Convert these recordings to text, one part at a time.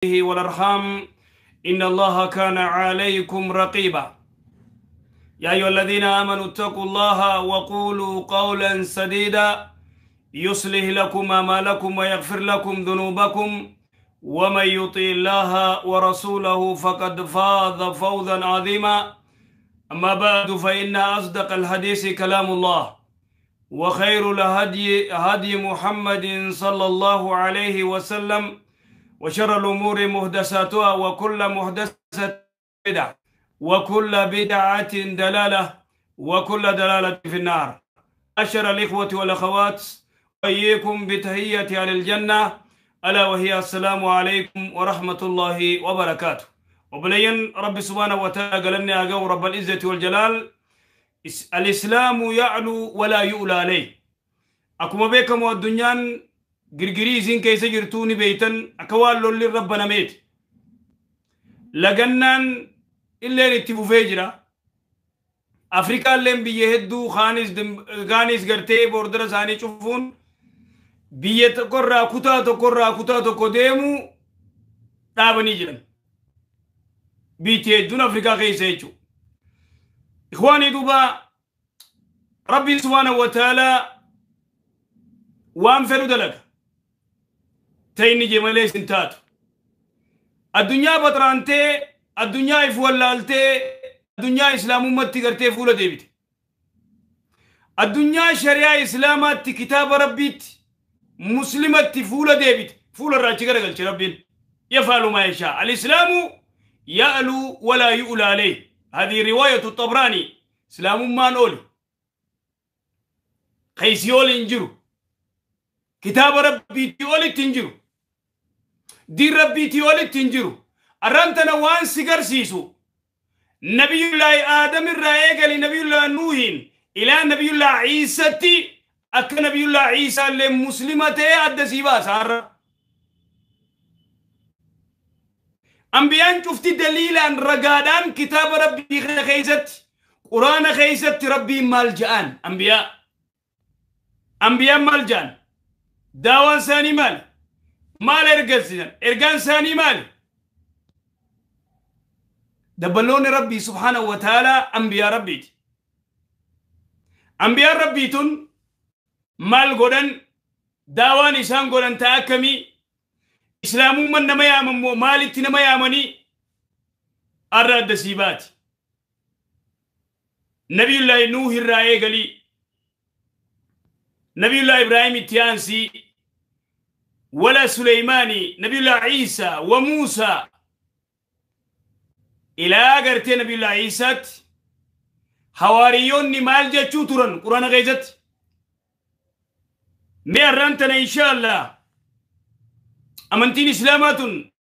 والأرحام إن الله كان عليكم رقيبا. يا أيها الذين آمنوا اتقوا الله وقولوا قولا سديدا يصلح لكم أعمالكم ويغفر لكم ذنوبكم، ومن يطع الله ورسوله فقد فاز فوزا عظيما. أما بعد، فإن أصدق الحديث كلام الله، وخير الهدي هدي محمد صلى الله عليه وسلم، وشر الأمور محدثاتها، وكل محدثة بدعة، وكل بدعة دلالة، وكل دلالة في النار. أشر الإخوة والأخوات، أحييكم بتحية أهل الجنة، ألا وهي السلام عليكم ورحمة الله وبركاته. Obboleeyyan Rabbi سبحانه وتعالى galanni haa ga'u رب العزة والجلال. الإسلام يعلو ولا يعلى عليه. Akkuma beekamu addunyaan girgirii isin keessa jirtuu ni beeytan, akka waan lolli rabbanameeti. Lagannaan illeen itti fufee jira. Afrikaalleen biyya hedduu kaanis gartee border isaanii cufuun biyya tokkorraa kutaa tokkorraa kutaa tokko deemuu dhaabanii jiran. Biyyi hedduun Afrikaa keessa jechuudha. إخواني duuba Rabbi سبحانه وتعالى waan fedhu dalaga. Ta'inni jee malee isin taatu. Addunyaa baxraantee, addunyaa if wallaaltee, addunyaa islaamummaatti gartee fuula deebite. Addunyaa shari'aa islaamaatti, kitaaba Rabbiitti, muslimatti fuula deebite. Fuula irraa achi garagalche Rabbiin. يفعل ما يشاء. الإسلام يعلو ولا يعلى عليه. هذه رواية الطبراني. Islaamummaan oli. Qaysii ol hin jiru. Kitaaba Rabbiitii olitti hin jiru. Diin Rabbiitii olitti hin jiru. Arraan tana waan si garsiisu, Nabiyullaahi Aadam irraa eegali, Nabiyullaahi Nuuhin ilaa Nabiyullaahi Ciisatti, akka Nabiyullaahi Ciisaa illee muslima ta'ee adda sii baasa har'a. Ambiyaan cufti daliilaan, ragaadhaan, kitaaba Rabbii kana keessatti, Quraana keessatti Rabbiin maal ja'an ambiyaa? Ambiyaan maal ja'an? Daawaan isaanii maali? Maal ergasiisan? Ergaan isaanii maali? Dabballoonni Rabbii سبحانه وتعالى ambiyaa Rabbiiti. Ambiyaan Rabbii tun maal godhan? Daawaan isaan godhan ta'a akkamii? Islaamummaan nama yaaman moo maalitti nama yaamanii? Arra adda sii baati. Nabiyullaahi Nuuh irraa eegalii, Nabiyullaahi Ibraahim itti aansii, wala Suleymaanii, Nabiyullaahi Ciisaa wa Muusaa, ilaa gartee Nabiyullaahi Ciisaatti hawaariyyoonni maal jechuu turan Quraana keessatti? Mee arraan tana إن شاء الله amantiin Islaamaa tun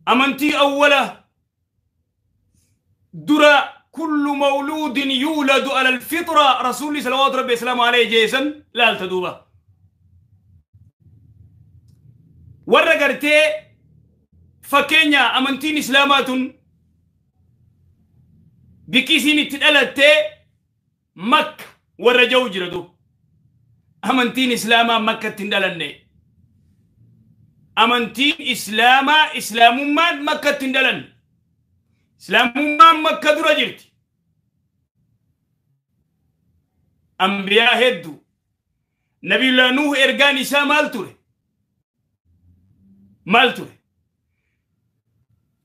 amantii awwala dura كل مولود يولد على الفطرة رسول صلوات ربي وسلامه عليه jeesan laalta duuba. Warra gartee fakkeenya amantiin Islaamaa tun bikki isiin itti dhalattee Makka warra jahu jira duuba. Amantiin Islaamaa Makkatti hin dhalanne. Amantiin Islaamaa, Islaamummaan Makkatti hin dhalanne. Islaamummaan Makka dura jirti. Ambiyaa hedduu. Nabiyullah Nuuh ergaan isaa maal ture? Maal ture?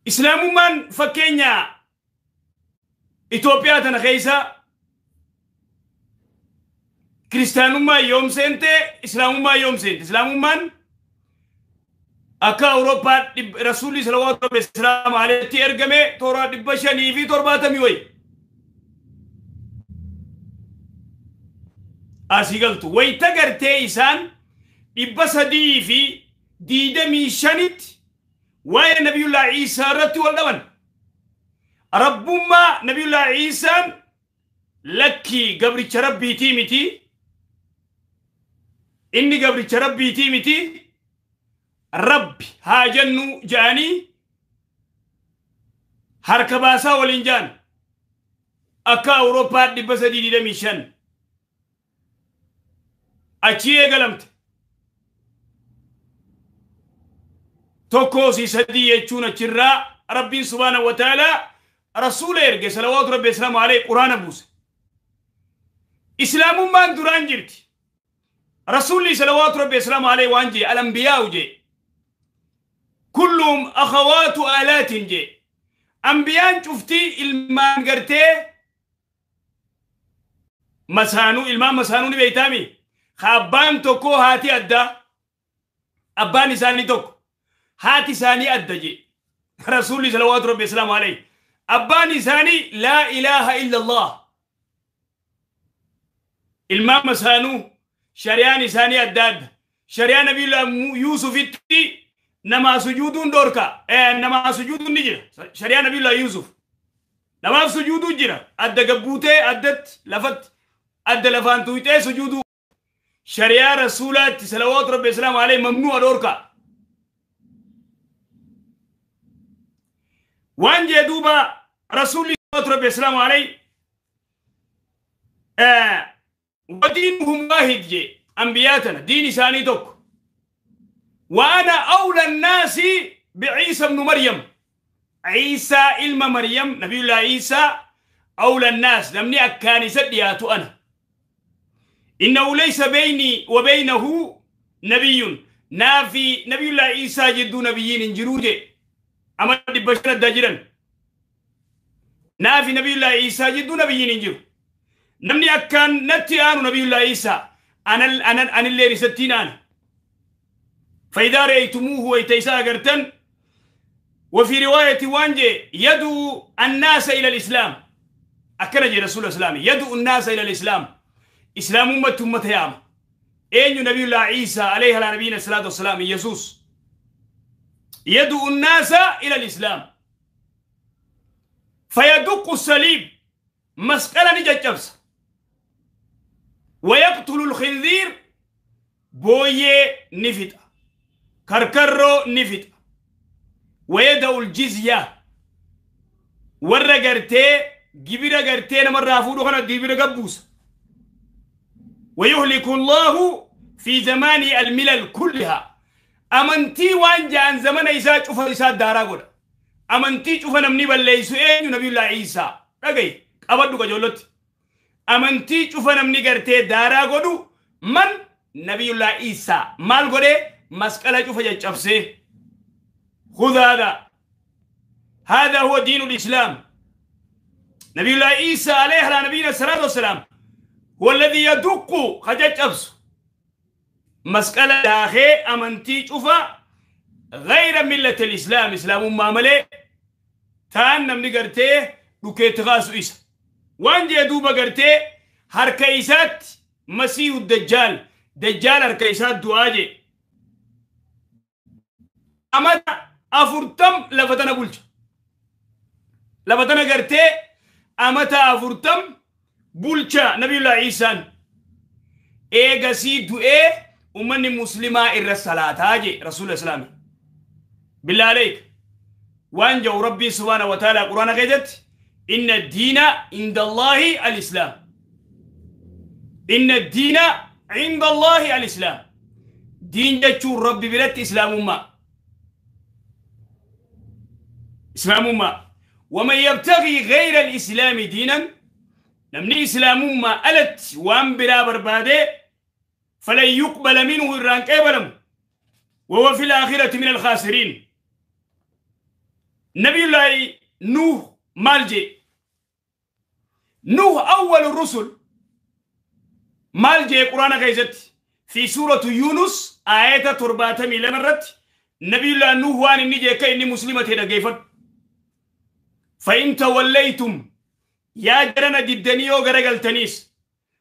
Islaamummaan fakkeenya Itoophiyaa tana keessa kiristaanummaa yoom seente? Islaamummaa yoom seente? Islaamummaan akka Awurooppaa Rasuulli صلوات الله عليه ergame toora 570 wayi. Asii galtu wayita gartee isaan 325tti waa'ee Nabiyullaa Ciisaa irratti wal dhaban. Rabbummaa Nabiyullaa Ciisaan lakkii, gabricha Rabbiitii miti. Inni gabricha Rabbiitii miti. Rabbi haa jennu jedhanii harka baasaa waliin jaan akka Awurooppaa 325 achii eegalamte. Tokkoo si sadii jechuun achirraa Rabbiin subhaanahu wa ta'aalaa rasuula erge salawaatu rabbi islaamu alayhi quraana buuse. Islaamummaan duraan jirti. Rasuulli salawaatu rabbi islaamu alayhi waan jee al-anbiyaa'u jee. Kulluhum akhawaatu alaatin jee. Ambiyaan cuftii ilmaan gartee masaanuu ilmaan masaanuu ni beeytaami. Abbaan tokko haati adda. Abbaan isaanii tokko. Haati isaanii adda jee. Rasuulli salawaatu rabbi islaamu alayhi. Abbaan isaanii laa ilaaha illallah. Ilmaan masaanuu shari'aan isaanii adda adda. Shari'aa Nabiyullah Yuusufitti namaa sujuuduun dhorka. Namaa sujuuduun ni jira. Shari'aa Nabiyullah Yuusuf. Namaaf sujuuduu jira. Adda gabbuutee addatti lafatti adda lafaan tuqxee sujuuduu. Shari'aa Rasuulaatti salawaatu rabbi islaamu alayhi mamnu'a dhorka. Waan jee duuba Rasuulli salawaatu rabbi islaamu alayhi ودينهم واحد جي أنبياتنا دين إساني توك. وأنا أولى الناس بعيسى ابن مريم. عيسى إلما مريم نبي الله عيسى أولى الناس لمني أكاني سديات أنا. إنه ليس بيني وبينه نبي. نافي نبي الله عيسى جد نبيين انجروجي أما بشر الدجرا. نافي نبي الله عيسى جد نبيين انجرو. نمني أكان نتي آنو نبي الله عيسى أنا اللي رستين أنا. فإذا رأيتموه ويتيسا قرتن. وفي رواية وانجي يدعو الناس إلى الإسلام. أكنجي رسول الإسلام يدعو الناس إلى الإسلام. إسلام أمة أمة ياما. أين نبي الله عيسى عليه على نبينا الصلاة والسلام يسوس يدعو الناس إلى الإسلام. فيدق الصليب مسألة نجا. ويقتل الخنزير بويه نفت كركرو نفت. ويدعو الجزية ورقرتي جبيرة قرتي نمر رافودو خنا جبيرة قبوس. ويهلك الله في زمان الملل كلها. أمنتي وانجا عن زمن إيسا شوف إيسا دارا. أمنتي شوف نمني بالليسو إيه نبي الله عيسى رجعي أبدو كجولت. أمنتي شوف نمني قرتي دارا قدو من نبي الله عيسى مال قده مسألة شوف جبسه. خذ هذا. هذا هو دين الإسلام. نبي الله عيسى عليه على نبينا الصلاة والسلام هو الذي يدق خجج أبس مسألة داخل أمنتي شوف غير ملة الإسلام. إسلام ما ملي تان نمني قرتي لكي تغاسو إيسى. وان دوبا قرتي هركيسات مسيح الدجال. دجال هركيسات دعاجي أمد أفرتم لفتنا بولج لفتنا قرتي أمتا أفرتم بولجا نبي الله عيسى إيغاسي دوئي ومن مسلمة الرسالات هاجي رسول الإسلام. بالله عليك وان جو ربي سبحانه وتعالى قرآن قيدت إن الدين عند الله الإسلام. إن الدين عند الله الإسلام. دين جتشو ربي بلت إسلام ما إسلام ما. ومن يبتغي غير الإسلام دينا نمني إسلام ما ألت وان بلا بربادي فلن يقبل منه الرانك أبلم وهو في الآخرة من الخاسرين. نبي الله نوح مالجي نوح أول الرسل مالجي قرآن غيزت في سورة يونس آية 70 لمرت نبي الله نوح وان النجي كأني مسلمة هنا. فإن توليتم يا جرنا ددنيو غرغلتنيس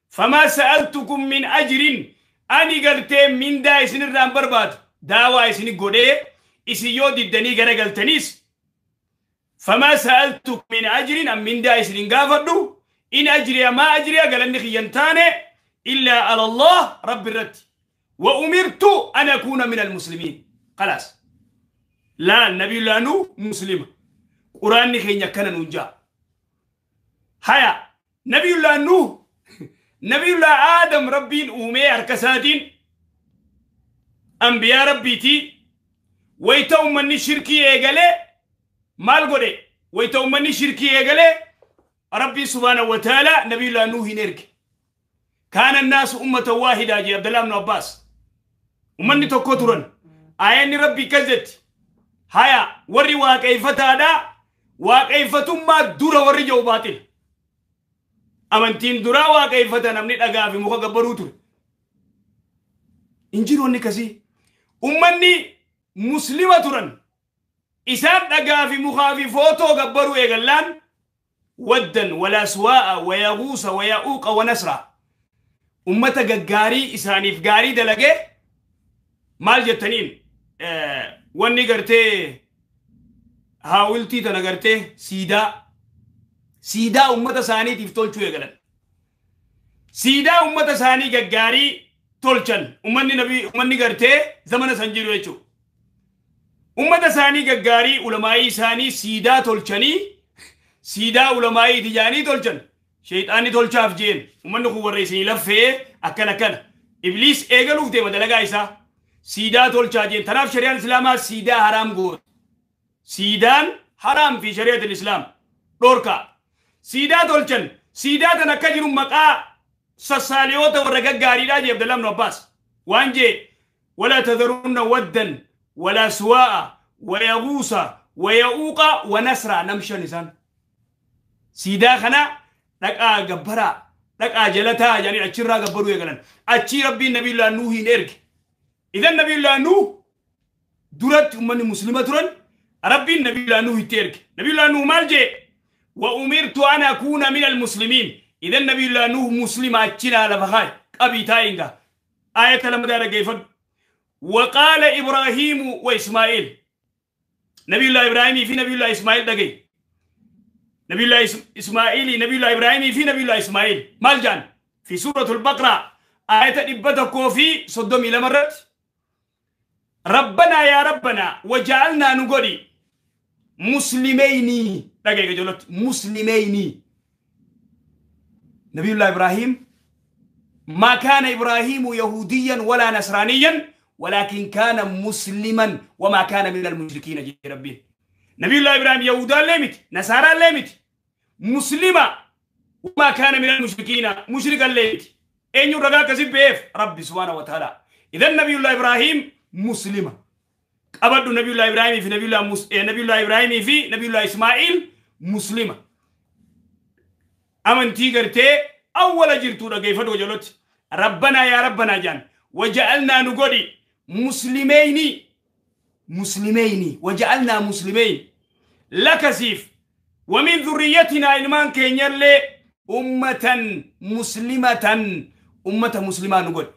فما سألتكم من أجر أني قلت من دا إسن الرام برباد داوا إسن قده إسيو ددني غرغلتنيس فما سألتكم من أجر أم من دا إسن غافردو إن أجري ما أجري قالني خيانتاني إلا على الله رب الرد وأمرت أن أكون من المسلمين. خلاص لا النبي لانو مسلم قرآن خينيا كان نونجا هيا نبي الله نوح نبي الله آدم ربين أمي أركساتين أنبياء ربيتي Wayta ummanni shirkii eegalee maal godhe? Wayta ummanni shirkii eegalee Rabbii subhaanahu wa ta'ala Nabiyullaa Nuuhin erge. Kaana annaasu ummatan waahidaa jee Abdallaa ibnu Abbaas. Ummanni tokko turan. Aayanni Rabbii akkas jetti. Haya warri waaqeeffataadha. Waaqeeffatummaa dura warri jiru baaxila. Amantiin duraa waaqeeffata namni dhagaa fi muka gabbaruu ture. Injiroonni kasii. Ummanni muslima turan. Isaan dhagaa fi mukaa fi footoo gabbaruu eegallaan waddan walaa suwaa'a wayaguusa waya'uuqa wanasra. Ummata gaggaarii isaaniif gaarii dalagee maal jettaniin wanni gartee haawultii tana gartee siidaa ummata isaaniitiif tolchuu eegalan. Siidaa ummata isaanii gaggaarii tolchan ummanni nabii ummanni gartee zamana san jiru jechuudha. Ummata isaanii gaggaarii ulamaa'ii isaanii siidaa tolchanii siidaa ulamaa'ii tijaanii tolchan. Sheexaanni tolchaaf jeen ummanni kun warra isinii laffee akkana akkana. Ibliis eegaluuf deema dalagaa isaa. Siidaa tolchaa jeen. Tanaaf shari'aan islaamaa siidaa haraam goota. Siidaan haraam fi shari'atul islaam dhorkaa. Siidaa tolchan. Siidaa tan akka jiru maqaa sassaaliyoota warra gaggaariidhaa jee Abdallaa ibnu Abbaas. Waan jee walaa tadharunna waddan walaa suwaa'a wayaguusa waya'uuqa wanasraa namshan isaan. Siidaa kana dhaqaa gabbaraa dhaqaa jalataa jedhanii achirraa gabbaruu eegalan. Achii Rabbiin Nabiyullaa Nuuhiin erge. Idan Nabiyullaa Nuuh duratti ummanni muslima turan Rabbiin Nabiyullaa Nuuh itti erge. Nabiyullaa Nuuh maal jee? Wa umirtu an akuuna min almuslimiin. Idan Nabiyullaa Nuuh muslima achinaa lafa kaay qabii taa'inga. Aayata lamadaa dhaggeeffadhu. وقال إبراهيم وإسماعيل. نبي الله إبراهيم في نبي الله إسماعيل دقي. نبي الله إسماعيل نبي الله إبراهيم في نبي الله إسماعيل مالجان في سورة البقرة آية إبتكو في صدومي لمرت ربنا يا ربنا وجعلنا نقولي مسلمين دقيقة جلوت مسلمين. نبي الله إبراهيم ما كان إبراهيم يهوديا ولا نصرانيا ولكن كان مسلما وما كان من المشركين جي ربي. نبي الله إبراهيم يهودا ليمت نصارى ليمت مسلمة وما كان من المشركين مشركا ليمت أين يرجع كذب بيف ربي سبحانه وتعالى. إذا نبي الله إبراهيم مسلمة أبدا. نبي الله إبراهيم في نبي الله إبراهيم في نبي الله إسماعيل مسلمة. أمن تيجرتي أول جرتو رجيفة وجلوت ربنا يا ربنا جان وجعلنا نقولي مسلمين مسلمين وجعلنا مسلمين لك سيف ومن ذريتنا إلمان كينيرلي أمة مسلمة أمة مسلمة نقول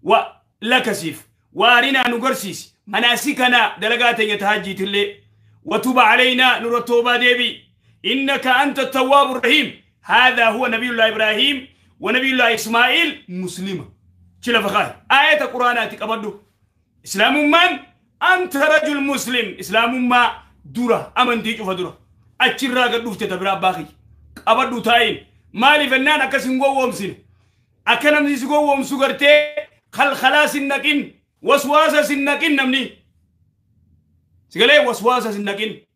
ولك سيف وارنا نقرسيس مناسكنا دلقات يتهجي تلي وتوب علينا نور التوبة ديبي إنك أنت التواب الرحيم. هذا هو نبي الله إبراهيم ونبي الله إسماعيل مسلمة. شلا آية قرآناتك أبدو إسلام من أنت رجل مسلم إسلام ما دورة أمن تيجو فدورة أتشرا قد دوفت تبرا باقي أبدو تاين مالي فنان أكسن قوة ومسين أكنم نسي قوة ومسوغرتي خل خلاص النقين وسواسة سنقين نمني سيقالي وسواسة سنقين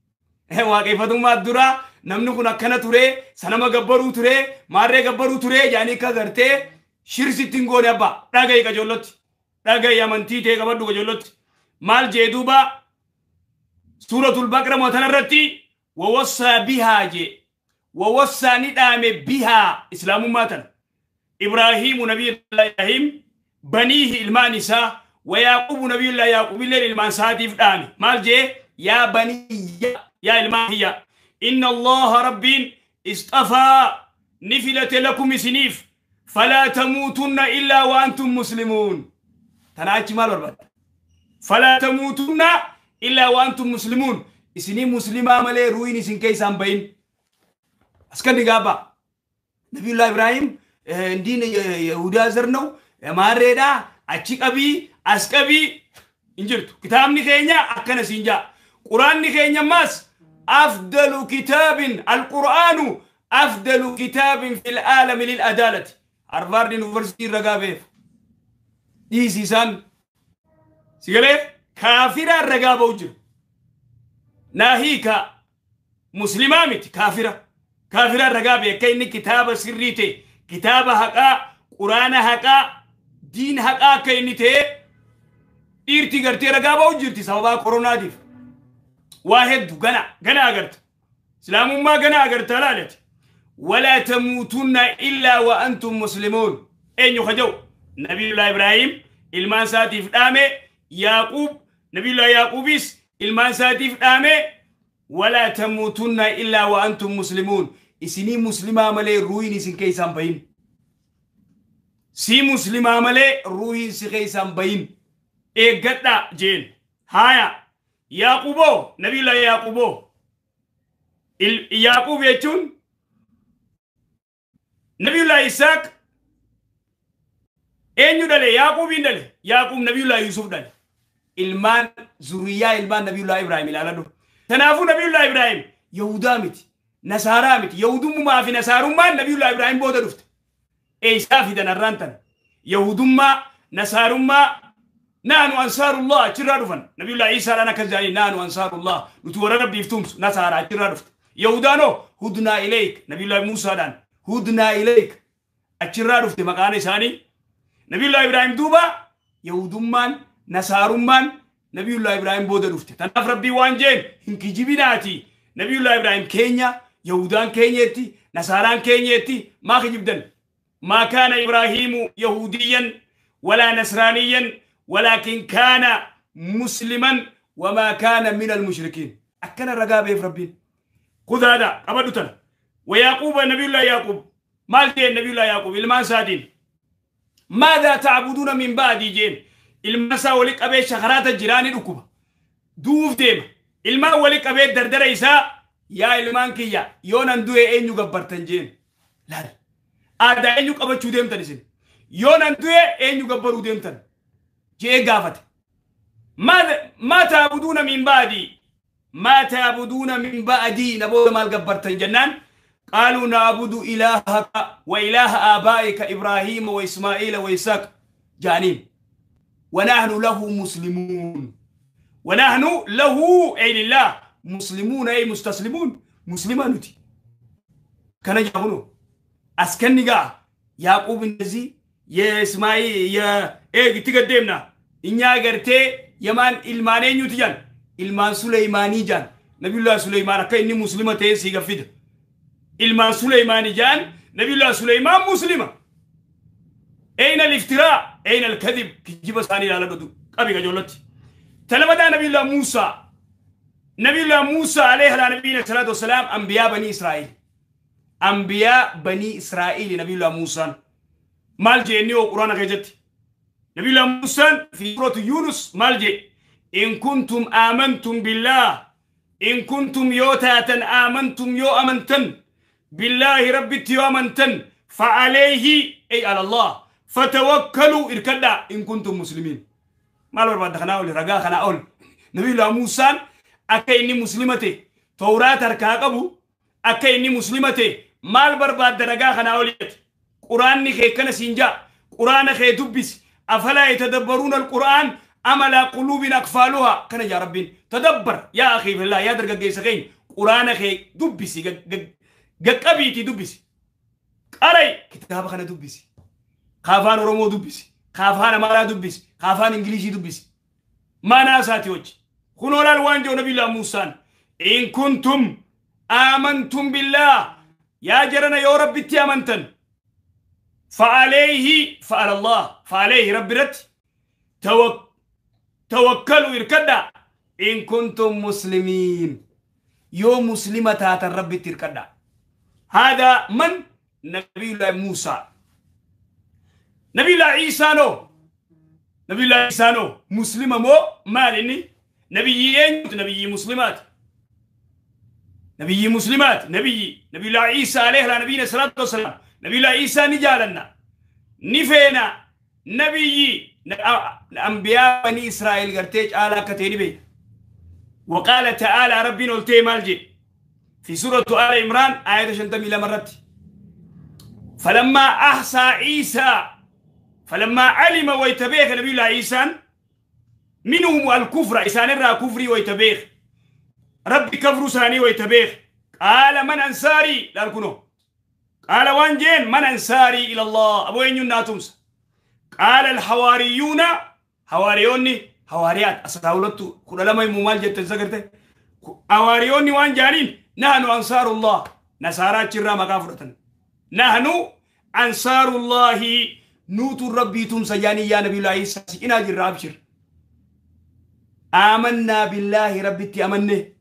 واقفة ما دورة نمنو كنا كنا توري سنما قبرو توري ماري قبرو توري يعني كغرتي shirsitti hin goone abbaa dhaga'i qajoollotti dhaga'i amantii ta'e qabadhu qajoollotti maal jee duuba suuratul baqara mootan irratti wawassaa bihaa jee wawassaa ni dhaame bihaa islaamummaa tana Ibraahiimu nabiyullaa Ibraahim baniihi ilmaan isaa ويعقوب نبي الله يعقوب illeen ilmaan isaatiif dhaame maal jee yaa baniyya yaa ilmaan kiyya inna allaha rabbiin istafaa ni filate lakum isiniif فلا تموتن إلا وأنتم مسلمون. تناچ مال برباد فلا تموتن إلا وأنتم مسلمون. إسني مسلمة ملي روين إسن كيسان بين أسكن دقابا نبي الله إبراهيم دين يهودا زرنو ماريدا أتشيك أبي أسكبي إنجرتو كتاب نخينيا أكنا سينجا قرآن نخينيا ماس أفضل كتاب القرآن أفضل كتاب في العالم للعدالة. هارفارد يونيفرسيتي رقابه دي سيسان سيقالي Kaafira ragaa ba'u jiru. Naahiika muslimaa miti kaafira. Kaafira ragaa ba'e akka inni kitaaba sirrii ta'e, kitaaba haqaa, quraana haqaa, diin haqaa akka inni ta'e dhiirti gartee ragaa ba'u jirti sababaa koronaatiif. Waa hedduu gana gana agarta. Islaamummaa gana agarta laalati. ولا تموتن إلا وأنتم مسلمون. أين يخجو نبي الله إبراهيم إلمان ساتيف دامي، يعقوب نبي الله يعقوبيس إلمان ساتيف دامي. ولا تموتن إلا وأنتم مسلمون. إسني مسلمة ملي روين إسن كيسان بين. سي مسلمة ملي روين إسن كيسان بين. إيه قطع جين هايا يعقوبو نبي الله يعقوبو يعقوب يجون نبي الله إسحاق أين يدله يعقوب يدله يعقوب نبي الله يوسف دله إلمان زرية إلمان نبي الله إبراهيم إلى تنافو نبي الله إبراهيم يهودا مت نصارى مت يهودم ما في نصارى ما نبي الله إبراهيم بوده رفت إيسا في دنرانتن يهودم ما نصارى ما نحن أنصار الله ترى نبي الله عيسى لنا كذاني نحن أنصار الله نتورى ربي يفتمس نصارى ترى رفت يهودانو هدنا إليك نبي الله موسى دان هدنا إليك أتشرا رفت مكان ثاني نبي الله إبراهيم دوبا يهودمان نصارمان نبي الله إبراهيم بوده رفت تناف ربي وانجين إنك جبناتي نبي الله إبراهيم كينيا يهودان كينيتي نصاران كينيتي ما خجبدن ما كان إبراهيم يهوديا ولا نصرانيا ولكن كان مسلما وما كان من المشركين. أكن الرقابة في ربي خذ هذا أبدتنا. ويعقوب نبي الله يعقوب مالتي نبي الله يعقوب المان سادين ماذا تعبدون من بعد جين المسا ولك أبي شخرات الجيران ركوبة دوف ديم الما ولك أبي دردر إيسا يا المان كيا يونان دوي أين يقبرتن جين لا أدا أين يقبر شو ديم تنسين يونان دوي أين يقبرو ديم تن جي قافت ما تعبدون من بعدي ما تعبدون من بعدي نبو مال قبرتن جنان قالوا نعبد إلهك وإله آبائك إبراهيم وإسماعيل وإسحاق جانين ونحن له مسلمون ونحن له أي لله مسلمون أي مستسلمون مسلمان كان يقولون أسكنني يعقوب النزي يا إسماعيل يا إيه تقدمنا إنيا قرتي يمان إلمانين يتجان إلمان سليماني جان نبي الله سليمان كأني مسلمة تيسي قفيده إلمان سليمان جان نبي الله سليمان مسلمة. أين الافتراء؟ أين الكذب؟ كجيب ساني على بدو أبي جولتي تلمدا نبي الله موسى نبي الله موسى عليه على نبينا الصلاة والسلام أنبياء بني إسرائيل أنبياء بني إسرائيل نبي الله موسى مالجي إني وقرآن كجت نبي الله موسى في سورة يونس مالجي إن كنتم آمنتم بالله إن كنتم يوتاتا آمنتم يو أمنتن بالله ربي يومنتن فعليه أي على الله فتوكلوا إركدا إن كنتم مسلمين. ما لو بعد خنا أول رجاء خنا أول نبي الله موسى أكيني مسلمتي توراة ركاقبو أكيني مسلمتي مال برباد رجاء خنا أول قرآن نخي كنا سينجا قرآن خي دبس أفلا يتدبرون القرآن أم على قلوب أقفالها كنا يا ربي تدبر يا أخي في الله يا درجة جيسخين قرآن خي دبس قبيتي دبسي قرأي كتاب خنا دبسي خافان رومو دبسي خافان مارا دبسي خافان إنجليزي دبسي ما ناساتي وجه خنولا الوانجو نبي الله موسى إن كنتم آمنتم بالله يا جرنا يا ربي تي فعليه فعلى الله فعليه ربي رت توكلوا إركدا إن كنتم مسلمين يوم مسلمة تات الرب تركدا. هذا من نبي الله موسى. نبي الله عيسى نو نبي الله عيسى نو مسلمة مو مالني نبيين نبي مسلمات نبي مسلمات نبي الله عيسى عليه على نبينا الصلاة والسلام. نبي الله عيسى نجالنا نفينا نبي أنبياء بني إسرائيل قرتيج آلا كتيني بي. وقال تعالى ربنا التي مالجي في سورة آل عمران آية شنتمي لمرت فلما أحصى عيسى فلما علم ويتبيه نبي الله عيسى Minhum al-kufra isaanirraa kufrii wayta beeke. Rabbi kafruu isaanii wayta beeke. Qaala man ansaarii laal kunoo. Qaala waan jeen man ansaarii ila Allah aboo eenyuun naa tumsa. Qaala al-hawaariyuuna hawaariyoonni hawaariyaat asaawulattu 12 himuu maal jettan sagarte. Hawaariyoonni waan jaaniin nahnu ansaarullah nasaaraa achirraa maqaa fudhatan. Nahnu ansaarullahi nuutu rabbii tumsa jaanii yaa nabiyullaahi Iisaa siqinaa jirra abshir. Aamannaa billaahi rabbitti amanne.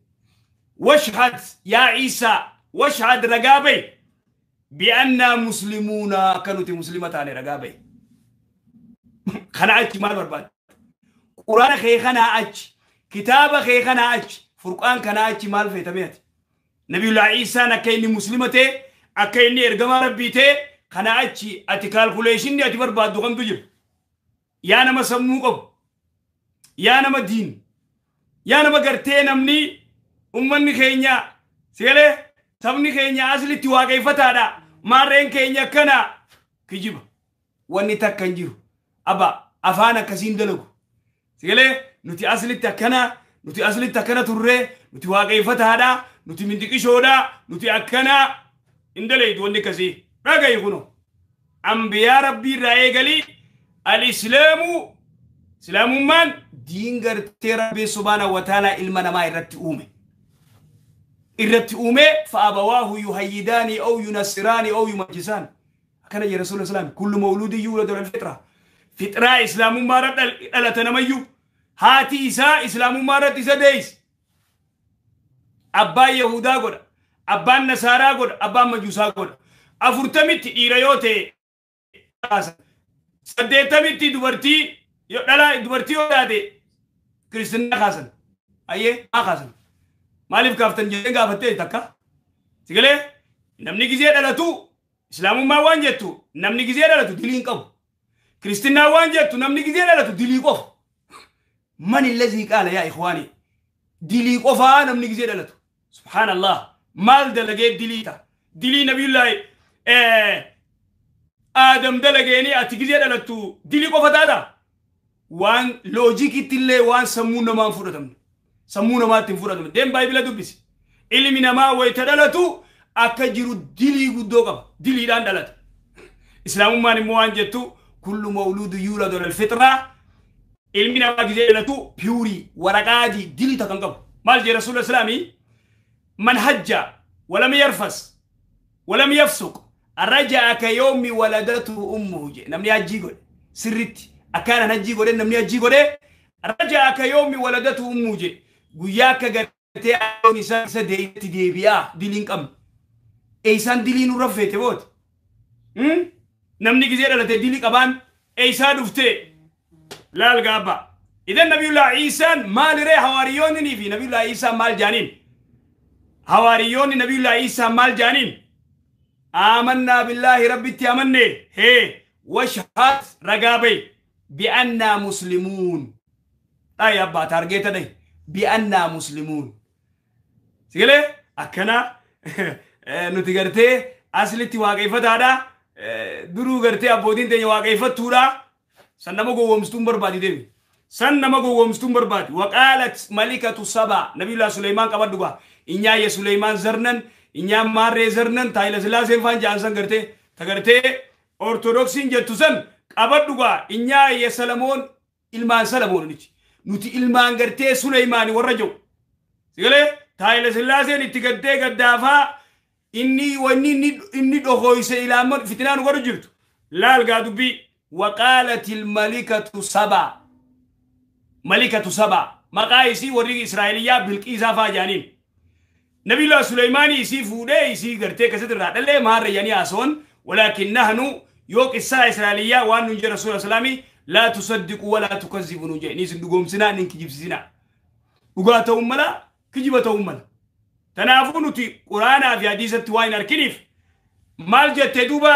Washhad yaa Iisaa washhad ragaa bahi bi'annaa muslimuuna akka nuti muslima taane ragaa bahi. Kana achi maal barbaadda? Quraana kee kanaa achi kitaaba kee kanaa achi furqaan kanaa achi maal feetame ati? Nabiyullaahi Iisaan akka inni muslima ta'e akka inni ergamaa rabbii ta'e kana achi ati kaalkuleeshinni ati barbaaddu kamtu jira? Yaa nama sammuu qabu, yaa nama diin, yaa nama gartee namni ummanni keenya sigalee sabni keenya aslitti waaqeffataadha. Maarreen keenya akkana kijiba. Wanni takka hin jiru. Abba afaan akkasiin dalagu. Sigalee nuti aslitti akkana nuti aslitti akkana turree nuti waaqeffataadha nuti mindiqishoodha nuti akkana hin dalaytu wanni akkasii. Dhagayi kuno. Ambiyaa rabbii irraa eegalii al-islaamu islaamummaan diin gartee rabbii subhaanahu wa ta'aalaa ilma namaa irratti uume. Irratti uume fa'abawaahu yuhayyidaani aw yunassiraani aw yumajjisaan. Akkana jedhe Rasuulli Islaam kullu mawluudin yuuladu alal fitra. Fitraa islaamummaa irra dhalata namayyuu. Haati isaa islaamummaa irratti isa deeysi. Abbaan Yahudaa godha. Abbaan Nasaaraa godha. Abbaan Majuusaa godha. 40tti dhiira yoo ta'e 80tti dubartii yoo dhalaa dubartii yoo taate kiristinnaa kaasan. Ayyee maa kaasan? Maaliif kaaftan jedhee gaafattee takka? Sigalee namni gizee dhalatu islaamummaa waan jettu namni gizee dhalatu dilii hin qabu. Kiristinnaa waan jettu namni gizee dhalatu dilii qofa. Man illazii qaala yaa ikhwaanii dilii qofaa namni gizee dhalatu. Subhaanallah maal dalagee dilii ta'a? Dilii nabiyullaahi Aadam dalageeni ati gizee dhalattu dilii qofa taata? Waan loojikitti illee waan sammuu namaa hin fudhatamne. Sammuu namaatti hin fudhatamne. Deem baayibila dubbisi. Ilmi namaa wayita dhalatu akka jiru dilii guddoo qaba. Diliidhaan dhalata. Islaamummaan immoo waan jettu kullu mawluudu yuuladu alal fitraa ilmi namaa gizee dhalatu piyuurii waraqaa adii dilii takka hin qabu. Maal jee Rasuula Islaamii man hajja walam yarfas walam yafsuq raja'a ka yawmi waladatu ummuhu jee namni hajjii godhe sirritti akkaanan hajjii godhe namni hajjii godhe raja'a ka yawmi waladatu ummuhu jee guyyaa akka gartee ayoon isaa isa deebi'etti deebi'aa dilii hin qabne. Eeysaan dilii nurra feete booti. Namni gizee dhalate dilii qabaan eeysaa dhuftee laal gaabba. Idan nabiyullaa Iisaan maaliree hawaariyoonni fi nabiyullaa Iisaan maal jaaniin? Hawaariyoonni nabiyullaa Iisaan maal jaaniin? Aamannaa billaahi rabbitti amanne hee washhad ragaa bahi bi'annaa muslimuun. Dhayi abbaa taargeeta dhayi bi'annaa muslimuun. Sigalee akkana nuti gartee aslitti waaqeffataadha. Duruu gartee abbootiin teenya waaqeffattuudha. San nama gowwoomstuun barbaadi deemi. San nama gowwoomstuun barbaadi. Waqaalat malikatu saba nabiyullaa Suleymaan qabadhu gaa. Inyaa Suleymaan zarnan inyaa maarree zarnan taayila sillaaseen faan ja'an san gartee ta gartee ortodoksiin jettu san qabadhu gaa. Inyaa ye Salamoon ilmaan Salamoon nuti ilmaan gartee Suleymaani warra jiru. Sigalee taayila sillaaseen itti gaddee gaddaafaa inni wanni inni dhokoyse ilaaman fitinaa nu godhu jirtu. Laal gaa dubbii waqaalatil malikatu saba. Malikatu saba. Maqaa isii warri Israa'eliyyaa Bilqiisaa faa jaaniin. Nabiyullaa Suleymaanii isii fuudhee isii gartee keessatti irraa dhallee maarra jedhanii haasawan walaakin nahnu yoo qissaa Israa'eliyyaa waan nun jedhe Rasuula Islaamii laa tusaddiqu walaa tukazzibu nun jedhe ni isin dhugoomsinaa ni kijibsisinaa. Dhugaa ta'uun mala kijiba ta'uun mala. Kanaafuu nuti Quraanaa fi hadiisatti waan hin arkiniif maal jettee duuba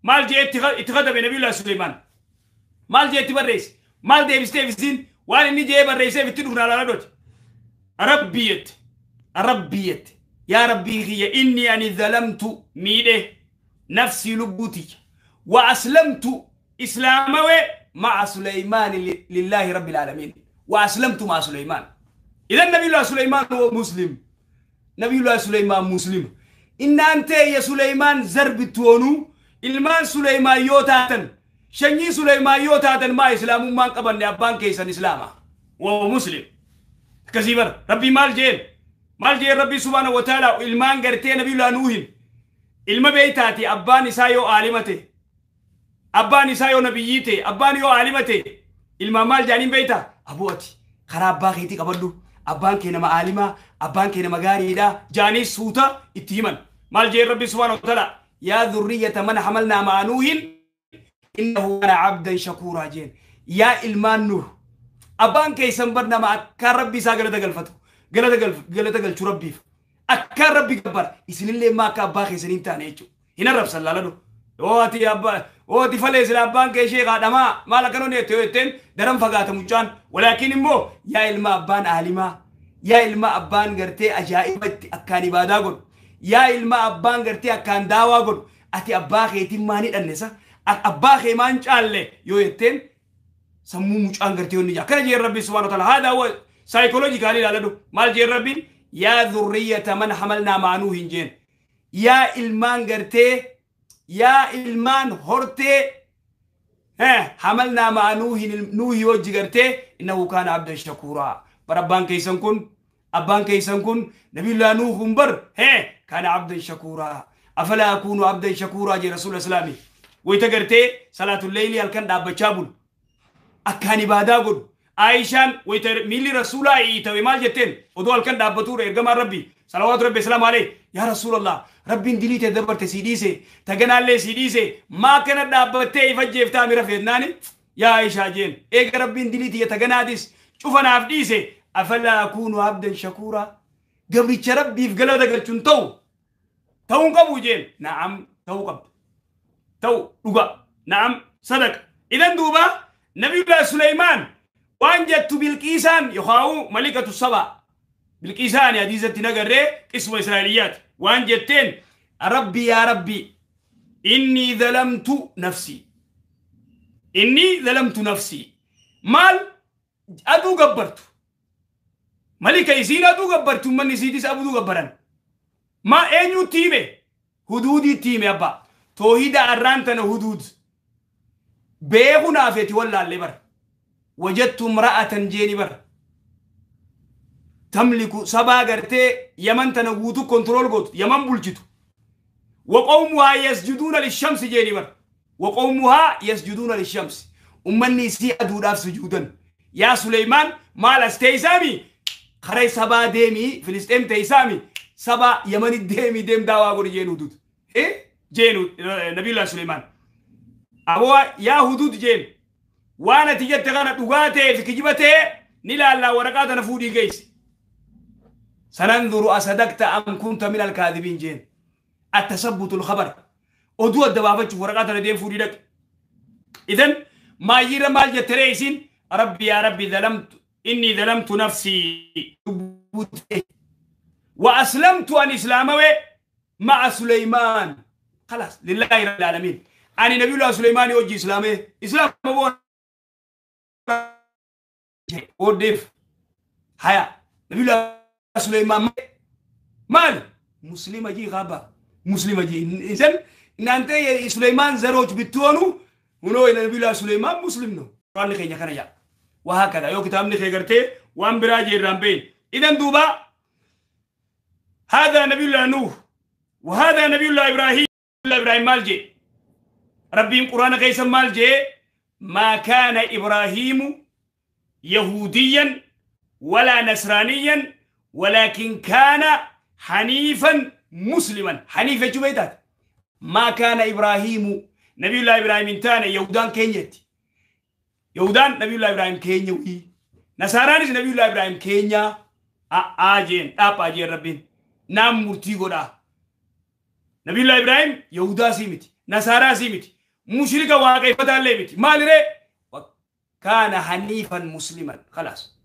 maal jee itti katabe Nabiyullaa Suleymaan maal jee itti barreesse maal deebisteef isiin waan inni jee barreesseef itti dhufnaa laala dhooti. Rabbii jette Rabbii jette yaa Rabbii kiyya inni ani zalamtu miidhe nafsii lubbuu tiyya wa aslamtu islaamawe ma'a Suleymaani lillaahi rabbil aalamiin. وأسلمت مع سليمان. إذا نبي الله سليمان هو مسلم، نبي الله سليمان مسلم. إن أنت يا سليمان زربتونو ilmaan Suleymaan yoo taatan, sanyii Suleymaan yoo taatan, maa islaamummaan qabanne? Abbaan keessan islaama wa muslim. Akkasii bara Rabbii maal jeen? Maal jeen Rabbii subhaana wa ta'ala? Ilmaan gartee Nabiyullah Nuuhin ilma beeytaati. Abbaan isaa yoo aalima ta'e, abbaan isaa yoo nabiyyii ta'e, abbaan yoo aalima ta'e, ilmaan maal jaaniin beeyta? Aboo, ati karaa abbaa keetii qabadhu, abbaan kee nama aalimaa, abbaan kee nama gaariidha jaanii suuta itti himan. Maal jeen Rabbii subhaana wa ta'ala? Yaa dhurriyyata man hamalnaa ma'a Nuuhin innahu kana abdan shakuuraa jeen. Yaa ilmaan Nuh, abbaan keessan bar nama akkaan Rabbi isaa galata galfatu, galata galchu Rabbiif, akkaan Rabbi gabbara. Isinillee maa akka abbaa keessanii hin taane jechuudha. Hin arrabsan laaladhu. Yoo ati abbaa, yoo ati falee sila abbaan kee sheekaa dhamaa maal akkana jette yoo jetteen, daran fagaata mucaan. Walaakin immoo yaa ilma abbaan aalimaa, yaa ilma abbaan gartee ajaa'ibatti akkaan ibaadaa godhu, yaa ilma abbaan gartee akkaan daawaa godhu, ati abbaa keetiin maan hidhannesa, abbaa kee maan caalle yoo jetteen, sammuu mucaan gartee onni akkana jeen Rabbi subhaanahu wa ta'ala. Haadaa huwa psychologically ilaaladhu. Maal jeen Rabbiin? Yaa dhurriyyata man hamalnaa ma'a Nuuhin jeen. Yaa ilmaan gartee, yaa ilmaan hortee hamalnaa ma'a Nuuhin, Nuuhi wajji gartee, innahu kaana abdan shakuuraa. Bar abbaan keessan kun Nabiyullah Nuuhun bar kaana abdan shakuuraa. Afalaa akuunu abdan shakuuraa jee Rasuula Islaami. Wayita gartee salaatul leeylii halkan dhaabbachaa bulu, akkaan ibaadaa godhu. Aayishaan wayita miilli Rasuulaa hiitawe maal jetteen? Odoo halkan dhaabbatuudha ergamaan Rabbi salawaatu Rabbi salaamu alayhi. Yaa Rasuulallah, Rabbiin dilii ta'e dabarte sii dhiise, taganaallee sii dhiise, maa akkana dhaabbattee ifajjeeftaa mira feetnaani? Yaa Aayishaa jeen, eega Rabbiin dilii tiyya taganaatis cufa naaf dhiise, afalaa akuunu abdan shakuuraa? Gabricha Rabbiif galata galchuun ta'u ta'uun qabu jeen. Na'am, ta'uu qabda, ta'u dhuga, na'am, sadaqa. Idan duuba Nabiyullah Suleymaan waan jettu Bilqiisaan yookaan malikatu saba Bilqiisaan hadiisatti nagarree qisma Israa'eliyaati waan jetteen: Rabbi, yaa Rabbi, innii zalamtu nafsii, innii zalamtu nafsii. Maal aduu gabbartu malika isiin aduu gabbartu, ummanni isiitis aduu gabbaran. Ma eenyutti hime? Huduudiitti hime. Abbaa toohida arraan tana huduud beeku naafeti wallaallee bar. Wajattu imra'atan jeeni bar, tamliku sabaa gartee Yaman tana guutu control gootu, Yaman bulchitu. Waqawmuhaa yasjuduuna lishamsi jeeni bar. Waqawmuhaa yasjuduuna lishamsi, ummanni isii aduudhaaf sujuudan. Yaa Suleymaan, maal as teeysaami? Kara sabaa deemii, Filisxeem teeysaami, saba Yamani deemii, deem daawaa godhi jeen hudud jeenu Nabiyullah Suleymaan. Aboo, yaa hudud jeen, waan ati jette kana dhugaa ta'ee fi kijiba ta'e ni laallaa, waraqaa tana fuudhii geessi. Sananzuru asadaqta am kunta min alkaadibiin jeen. Attasabbutu alkhabar, oduu adda baafachuuf waraqaa tana deem fuudhii dhaqi. Idan maayyirra maal jette ree isin? Rabbi, yaa Rabbi, zalamtu, inni zalamtu nafsii wa aslamtu, an islaamawe, ma'a Suleymaan. خلاص، لله رب العالمين. أنا نبي الله سليمان يوجي إسلامي إسلام أبو وديف هيا نبي الله سليمان مال مسلم جي غابة مسلم جي. إذن إن أنت سليمان زروج بتونو ونو إلى نبي الله سليمان مسلم نو قرآن خينيا كان يا وهكذا يو كتاب نخي قرتي وان براجي الرامبين. إذن دوبا هذا نبي الله نوح وهذا نبي الله إبراهيم. الله إبراهيم مالجي ربي القرآن كيس مالجي؟ ما كان إبراهيم يهوديا ولا نصرانيا ولكن كان حنيفا مسلما. حنيفا جبيدات. ما كان إبراهيم، نبي الله إبراهيم تانا يهودان كينيت، يهودان نبي الله إبراهيم كينيوي، نصرانيس نبي الله إبراهيم كينيا آجين أب آجين. ربين نام مرتي غدا نبي الله إبراهيم يهودا سيمتي، نصارى سيمتي، مشرك واقع فتالي متي مال ري. كان حنيفا مسلما، خلاص.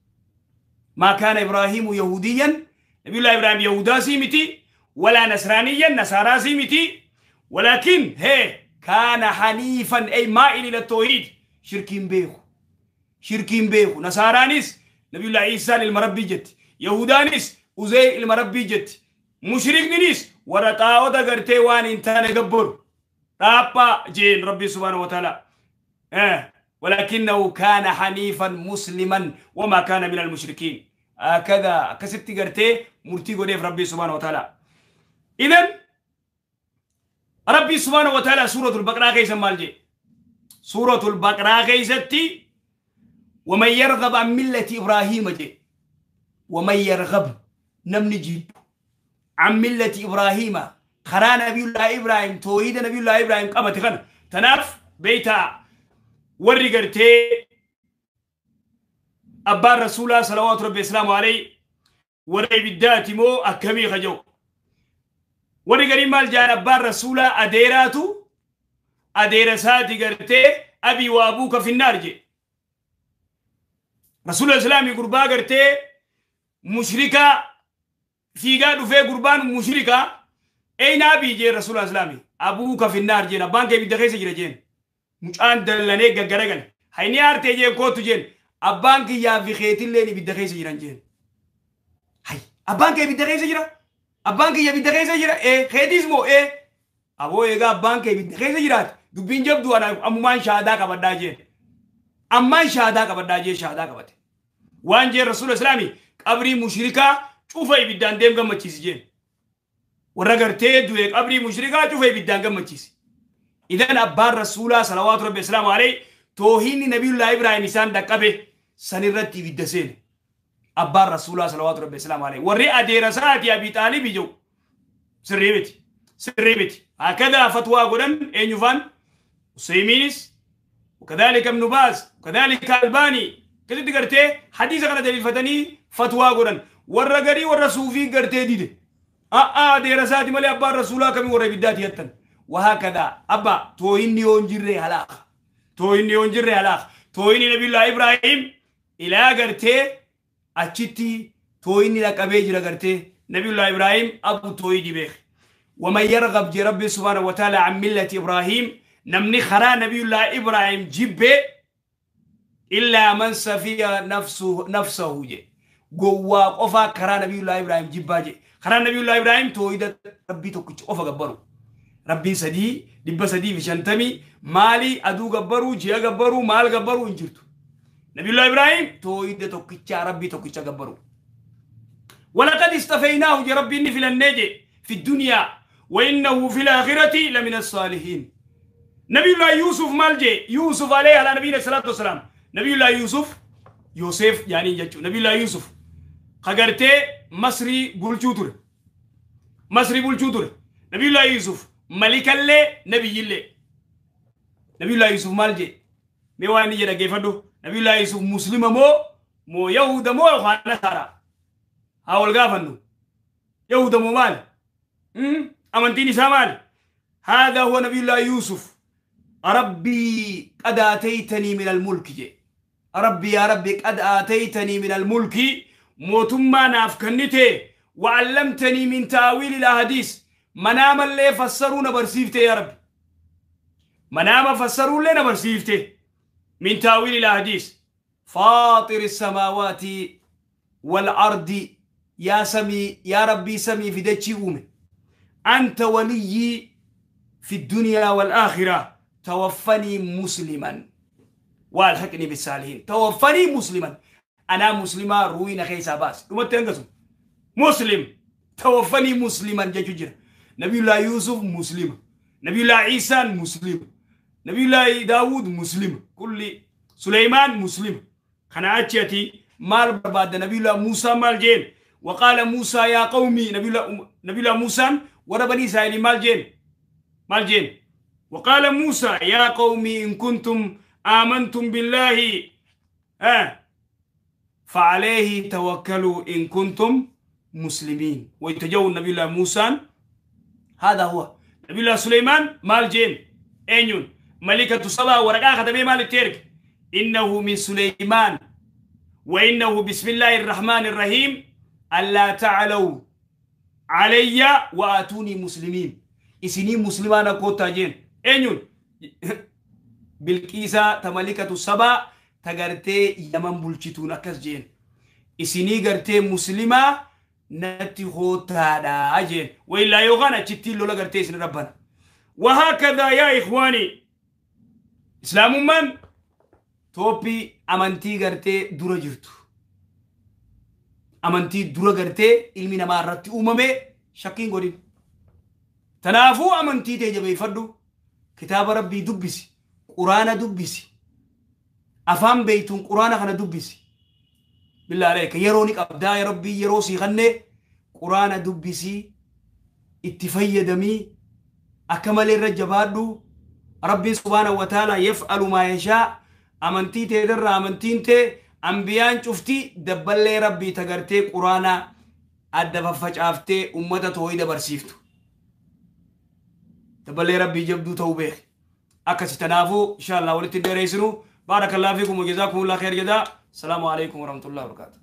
ما كان إبراهيم يهوديا، نبي الله إبراهيم يهودا سيمتي، ولا نصرانيا، نصارى سيمتي، ولكن هي كان حنيفا أي مائل إلى التوحيد. شركين بيخو، شركين بيخو، نصارانيس. نبي الله عيسى المربي جت يهودانيس أزير المربي جت مشركنيس ورطاوتا غرتي وان انتان غبر رابا جين ربي سبحانه وتعالى ولكنه كان حنيفا مسلما وما كان من المشركين. هكذا كست غرتي مرتي غديف ربي سبحانه وتعالى. إذن ربي سبحانه وتعالى سورة البقرة كيس مالجي سورة البقرة كيستي ومن يرغب عن ملة إبراهيم جي ومن يرغب نمني جيب عن ملة إبراهيم خرا نبي الله إبراهيم توحيد نبي الله إبراهيم قامت خن تناف بيتا ورقرتي أبا الرسول صلوات ربي السلام عليه وري بالذات مو أكمي خجو ورقري مال جان أبا الرسول أديراتو أديرساتي قرتي أبي وأبوك في النار جي رسول الإسلام قربا قرتي مشركة في قادو في قربان مشركة أين أبي جي رسول الإسلامي أبوك في النار جين أبان كي بدخيس جرى جين مش دلني غرغل هيني أرتي جين كوتو جين أبان كي يا في خيتي اللي بدخيس جرى جين هاي أبان كي بدخيس جرى أبان كي يا بدخيس جرى إيه خيتي اسمه إيه أبو إيجا أبان كي بدخيس جرى دبين جب دو أنا أممان شهادة كبدا جين أمان شهادة كبدا جين شهادة كبده وان جين رسول الإسلامي قبري مشركة شوفي بدان ديم قمتشيس جين ورغرتي دوي قبري مشركة شوفي بدان قمتشيس. إذن أبا الرسول صلوات ربي السلام عليه توهين نبي الله إبراهيم إنسان دقبه سنرتي بالدسين أبا الرسول صلوات ربي السلام عليه ورئة دراسات أبي طالب جو سريبتي سريبتي هكذا فتوى قدن إنيوفان وسيمينس وكذلك ابن باز وكذلك الباني كذا تقرتي حديث غنا دليل فتني فتوى قدن ورغري ورسوفي قرتي دي دراسات مالي أبا الرسول كم وري بالذات يتن وهكذا أبا تويني يونجري هلاخ تويني يونجري هلاخ تويني نبي الله إبراهيم إلى قرتي أشتي تويني لك أبيج لقرتي نبي الله إبراهيم أبو تويدي بيخ ومن يرغب جي ربي سبحانه وتعالى عن ملة إبراهيم نمني خرا نبي الله إبراهيم جيبه إلا من سفي نفسه جي قوا قفا خرا نبي الله إبراهيم جيبا جي خرا نبي الله إبراهيم تويد ربي توكش قفا قبرو ربي سدي دب سدي في شنتمي مالي أدو قبرو جيا قبرو مال قبرو انجرتو نبي الله إبراهيم تويد توكش ربي توكش قبرو ولقد استفيناه جي ربي إني في النجي في الدنيا وإنه في الآخرة لمن الصالحين. نبي الله يوسف مالجي يوسف عليه على نبينا الصلاة والسلام نبي الله يوسف يوسف يعني جتشو نبي الله يوسف خجرتي مصري بولشوتر مصري بولشوتر نبي الله يوسف ملك الله نبي الله نبي الله يوسف مالجي ميواني جدا كيفدو نبي الله يوسف مسلم مو يهود مو نصارى هاول غافنو يهود مو مال أمنتيني سامال هذا هو نبي الله يوسف ربي قد آتيتني من الملك جي ربي يا ربي قد آتيتني من الملك موتما نافكنتي وعلمتني من تاويل الأحاديث منام اللي فسرون برسيفتي يا رب منام فسرون لنا برسيفتي من تاويل الأحاديث فاطر السماوات والأرض يا سمي يا ربي سمي في دتشي أمي أنت وليي في الدنيا والآخرة توفني مسلما والحقني بالصالحين توفني مسلما أنا مسلمة روينا خيسا باس مسلم توفني مسلما جاجر نبي الله يوسف مسلم نبي الله عيسى مسلم نبي الله داود مسلم كل سليمان مسلم خناعتي مال بعد نبي الله موسى مال جين وقال موسى يا قومي نبي الله موسى وربني إسرائيل مال جين مال جين وقال موسى يا قومي إن كنتم آمنتم بالله فعليه توكلوا إن كنتم مسلمين ويتجو النبي الله موسى هذا هو نبي الله سليمان مال جين أينون ملكة سبا ورقا ختمي مال الترك إنه من سليمان وإنه بسم الله الرحمن الرحيم ألا تعلوا علي وآتوني مسلمين إسني مسلمان كوتا جين أينون بالكيسة تملكة سبا تغرتي يمن بولشتون أكس جين Isinii gartee muslimaa natti hootaadha jeen. Waillaa yookaan achittiin lola gartee isin rabbana. وهكذا يا إخواني إسلامummaan tooppii amantii gartee dura jirtu. Amantii dura gartee ilmi namaa irratti uumame shakkiin godhin. Tanaafuu amantii tee jabeeffadhu. Kitaaba Rabbii dubbisi. Quraana dubbisi. Afaan beeytuun quraana kana dubbisi. Billaa aleeka yeroo ni qabdaa ya Rabbii yeroo sii kannee quraana dubbisii itti fayyadamii akka malee irra jabaadhu. Rabbiin subhaanahu wa ta'ala yaf'alu maa yashaa. Amantii tee irraa amantiin tee ambiyaan cufti dabballee Rabbii tagartee quraana adda faffacaaftee ummata tooyida barsiiftu. Dabballee Rabbii jabduu ta'uu beeki. Akkasi tanaafuu inshallah walitti dheereessinu. Baarakallahu fiikum wa jazaakumullahu khayr jazaa. Salaamu alaikum warahmatullahi wabarakatuh.